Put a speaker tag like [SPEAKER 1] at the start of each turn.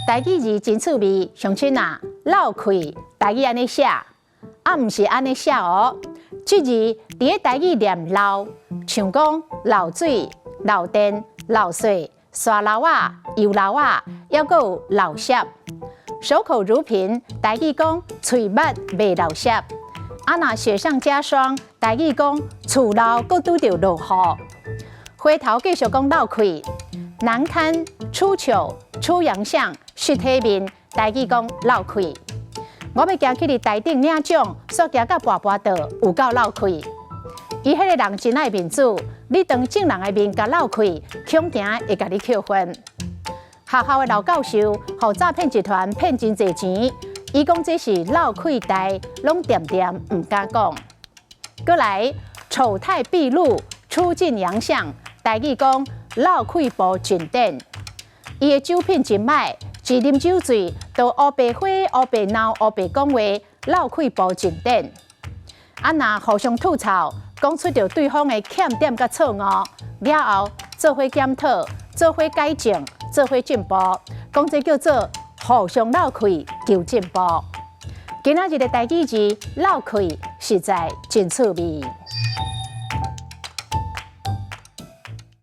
[SPEAKER 1] 台語字真趣味，鄉親啊，漏氣，台語按呢寫，啊毋是按呢寫哦。這字佇咧台語念漏，像講漏水、漏電、漏水、沙漏仔、油漏仔，猶閣有漏攝。守口如瓶，台語講喙密袂漏攝。啊，若雪上加霜，台語講厝漏閣拄著落雨。回頭繼續講漏氣，難堪、出糗、出洋相、失體面，台語講漏氣。我欲行去佇台頂領獎，煞行到跋跋倒，有夠漏氣。伊彼個人真愛面子，你當眾人的面共漏氣，恐驚會共你扣分。學校的老教授，予詐騙集團騙真濟錢，伊講這是漏氣代，攏恬恬毋敢講。閣來，醜態畢露，出盡洋相，台語講漏氣步進展。伊的酒品真歹，一啉酒醉，就烏白花、烏白鬧、烏白講話，漏氣步進展。啊，若互相吐槽，講出著對方的欠點佮錯誤，了後做伙檢討，做伙改正，做伙進步，講這叫做互相漏氣求進步。今仔日的台語字漏氣實在真趣味。